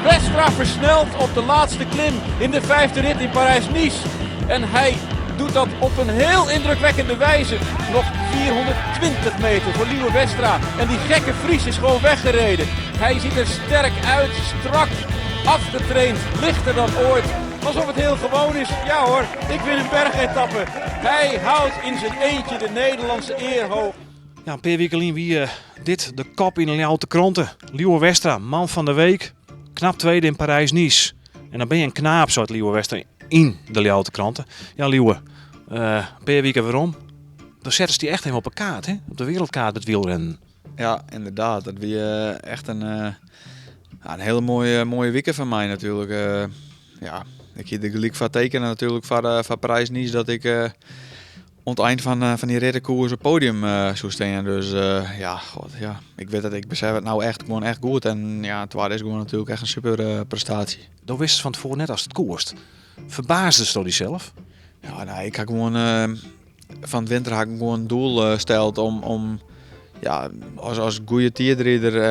Westra versnelt op de laatste klim in de vijfde rit in Parijs-Nice. En hij doet dat op een heel indrukwekkende wijze. Nog 420 meter voor Lieuwe Westra. En die gekke Fries is gewoon weggereden. Hij ziet er sterk uit, strak, afgetraind, lichter dan ooit. Alsof het heel gewoon is. Ja hoor, ik win een bergetappe. Hij houdt in zijn eentje de Nederlandse eer hoog. Ja, een paar weken geleden wie dit de kop in de Ljouwter kranten. Lieuwe Westra, man van de week. Knap tweede in Parijs-Nice. En dan ben je een knaap, zo het Lieuwe Westra in de Ljouwter kranten. Ja, Lieuwe, een paar weken waarom? Dan zetten ze die echt even op een kaart, hè? Op de wereldkaart het wielrennen. Ja, inderdaad. Dat was echt een hele mooie week van mij natuurlijk. Ja, ik heb de gelijk van tekenen natuurlijk van Parijs-Nice dat ik aan het eind van die rittenkoers op het podium zou staan. Dus ja, god, ja. Ik weet dat ik besef het nou echt gewoon echt goed. En ja, het is gewoon natuurlijk echt een super prestatie. Dat wist ze van tevoren net als het koerst. Verbaasde ze door zelf? Ja, nou, ik had gewoon van het winter had ik gewoon een doel gesteld om ja, als goede tijdrijder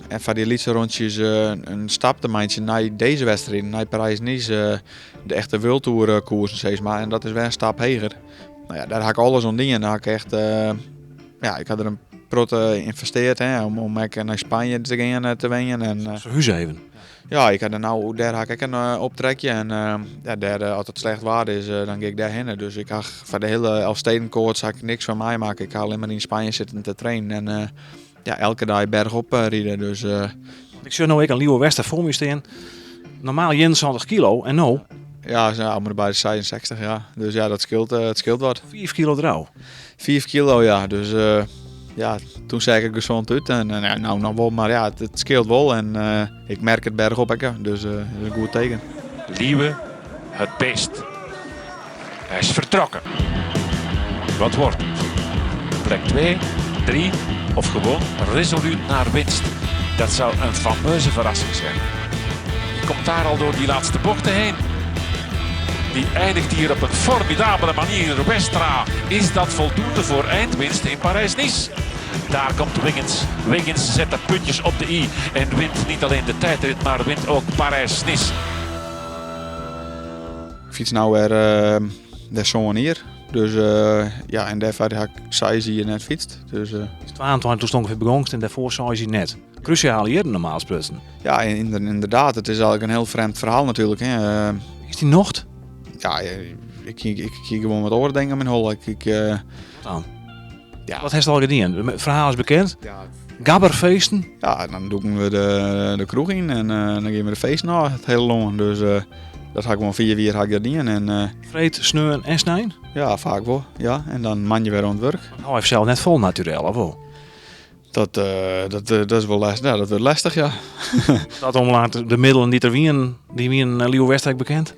en van die laatste rondjes een stap te maken naar deze wedstrijd, naar Parijs-Nice, de echte World Tour koersen, zeg maar. En dat is weer een stap hoger. Nou ja, daar had ik alles aan dingen. Daar had ik echt ja, ik had er een protte geïnvesteerd, hè, om ook naar Spanje te gaan te winnen. En Verhuis even. Ja, ik had er nou, daar had ik een optrekje en ja, daar als het slecht waar is, dan ga ik daarheen. Dus ik had voor de hele Elfstedenkoorts had ik niks van mij maken. Ik had alleen maar in Spanje zitten te trainen en ja, elke dag bergop rijden. Dus ik zie nou ik een Lieuwe Westra voor me staan. Normaal 21 kilo en nou? Ja, zo, om bij de 66, ja. Dus ja, dat scheelt het scheelt wat. 5 kilo trouw? 5 kilo, ja. Dus ja, toen zei ik het gezond uit en ja, nou nog wel, maar ja, het scheelt wel en ik merk het bergop, hè, dus dat is een goed teken. Lieuwe, het beest. Hij is vertrokken. Wat wordt het? Plek 2, 3 of gewoon resoluut naar winst. Dat zou een fameuze verrassing zijn. Die komt daar al door die laatste bochten heen. Die eindigt hier op een formidabele manier. Westra, is dat voldoende voor eindwinst in Parijs-Nice? Daar komt Wiggins. Wiggins zet de puntjes op de i en wint niet alleen de tijdrit, maar wint ook Parijs-Nice. Ik fiets nou weer de zo'n hier. Dus ja, en daarvoor heb ik 6 hier net fietst. Dus 22 toen stond ik weer begonnen en daarvoor 6 hier net. Cruciaal hier normaal gesproken. Ja, inderdaad. Het is eigenlijk een heel vreemd verhaal natuurlijk. Hè. Is die nocht? Ja, ik zie gewoon wat oren denken in mijn hol. Wat dan? Wat heeft al gedaan? Het verhaal is bekend. Ja. Gabberfeesten? Ja, dan doen we de kroeg in en dan gaan we de feest na het hele lang. Dus dat ga ik gewoon 4 uur ga ik dat doen. En Vreet, sneuren en snijden? Ja, vaak wel. Ja, en dan man je weer aan het werk. Nou, hij heeft zelf net vol natuurlijk, of wel? Dat is wel lastig. Ja, dat wordt lastig, ja. Dat omlaat de middelen die er wien, die wien Lieuwe Westra bekend?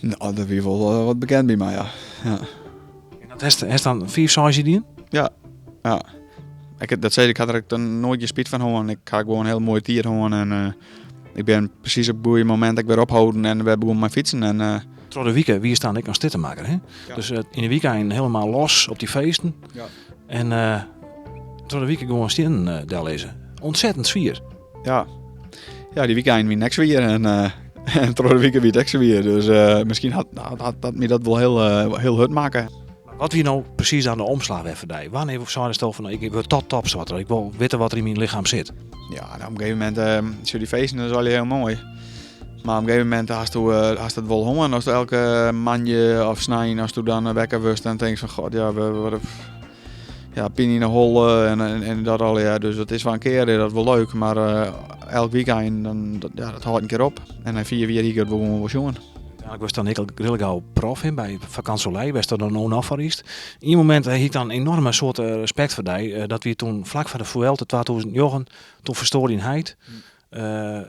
Nou, dat wie wel wat bekend bij mij, ja. Ja. En dat heeft dan 4 size die? Ja, ja. Ik, dat zei ik, had er dan nooit je spiet van horen. Ik ga gewoon een heel mooi tier horen en ik ben precies op het goede moment dat ik weer ophouden en we begonnen mijn fietsen. En Door de weekend, wie is dan ik nog dit te maken, hè? Ja. Dus in de weekend helemaal los op die feesten. Ja. En door de weekend gewoon steen daar lezen. Ontzettend sfeer. Ja. Ja, die weekend wie niks weer en door de weekend wie niks weer. Dus misschien had dat me dat wel heel hard maken. Wat we nou precies aan de omslag even die? Wanneer zou je stellen van, nou, ik wil tot top zwart, ik wil weten wat er in mijn lichaam zit. Ja, nou, op een gegeven moment zullen die feesten, dat is al heel mooi. Maar op een gegeven moment hast du hast het wel honger. Als du elke mandje of snijn, als du dan wekker wordt, dan denk je van, god, ja, we worden, ja, pijn in de holle en dat al. Ja. Dus dat is wel een keer, dat is wel leuk, maar elk weekend, dan, dat, ja, dat houdt een keer op. En dan 4 jaar hier gaat het gewoon wel jongen. Uiteindelijk was dan ik al heel gauw prof in bij Vacansoleil, was dat dan ook nog van is. In een moment had ik dan een enorme soort respect voor die dat we toen vlak voor de Vuelta 2009, toen verstoorde in Heid,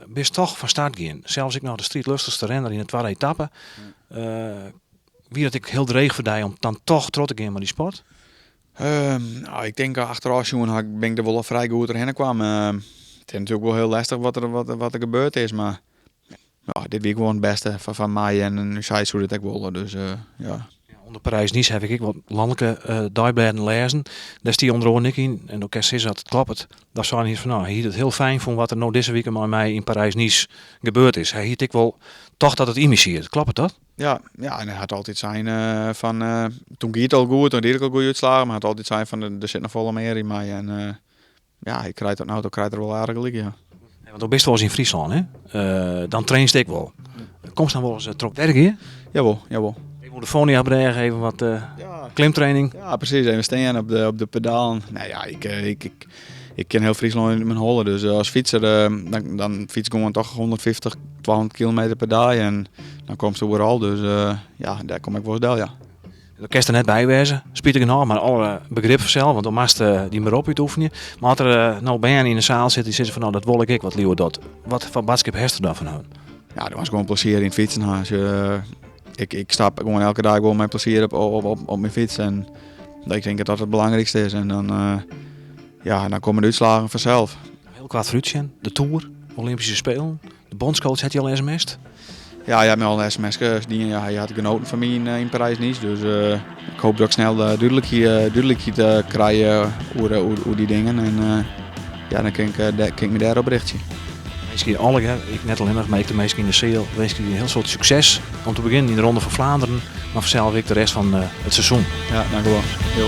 bist toch van start gaan. Zelfs ik nog de strijdlustigste renner in de tweede etappe. Wie dat ik heel dreig voor die om dan toch trots te gaan met die sport? Nou, ik denk achteraf, jongen, ben ik er wel vrij goed doorheen kwam. Het is natuurlijk wel heel lastig wat er gebeurd is, maar ja, dit week gewoon het beste van mij en nu zei ze dat ik wilde, dus ja. Ja, Under Parijs-Nice haw ik ek wat lanlike deiblêden lêzen. Dêr stie ûnder oaren ek yn, en do kinst sizze dat it kloppet, dat sein hy fan no, hy hie it hiel fijn fûn wat der no dizze wike mei my yn Parijs-Nice gebeurd is. Hy hie it ek wol tocht dat it yn my siet. Kloppet dat? Ja, ja, en hy hat altyd sein eh, fan, eh, toen gie it al goed, toen die ik al goede útslagen, mar hy hat altyd sein fan der sit noch folle mear yn my. En eh, ja, hy krijt dat no, dan krijt er wol aardich gelyk, ja. Want do bist wolris yn Fryslân, hè? Dan trainst ek wol. Komst dan wolris troch Wergea? Jawol, jawol. Even oer de Foniabrêge, even wat klimtraining. Ja, precies. Even stean op de pedalen. Nee, ja, ik, ik, ik, ik ken hiel Fryslân út myn holle. Dus as fytser, dan, dan fyts ik gewoan toch 150, 200 kilometer per dei. En dan komst oeral. Dus ja, dêr kom ik wolris del, ja. Do kinst der net by wêze, spitich genôch, mar alle begrip fansels, want do moatst dyn berop útoefenje. Mar as der no bern yn de saal sitte dy't sizze fan no, dat wol ik ek, wat Lieuwe docht, wat foar boadskip hast der dan fan harren? Ja, do moatst gewoan plezier yn it fytsen ha. Ik, ik stap gewoan elke dei gewoan mei plezier op, op, op, op myn fyts en ik tink dat dat it belangrykste is. En dan, ja, dan komme de útslagen fansels. Hiel koart foarútsjen, de Tour, Olympyske Spelen. De bondscoach hat dy al sms'd? Ja, hy hat my al in sms dien. Ja, hy hat genoten fan my yn, eh, yn Parijs-Nice. Dus uh, ik hoop dat ik snel uh, dúdlikheid, dúdlikheid krij oer, oer, oer dy dingen. En ja, dan kin ik, kin ik my dêrop richtsje. Winskje allegear, ik net allinnich, mar ek de minsken yn de seal, winskje dy in hiel soad sukses. Om te begjinnen yn de Ronde fan Vlaanderen, mar fansels ek de rest fan it seizoen. Ja, dankewol. Jo.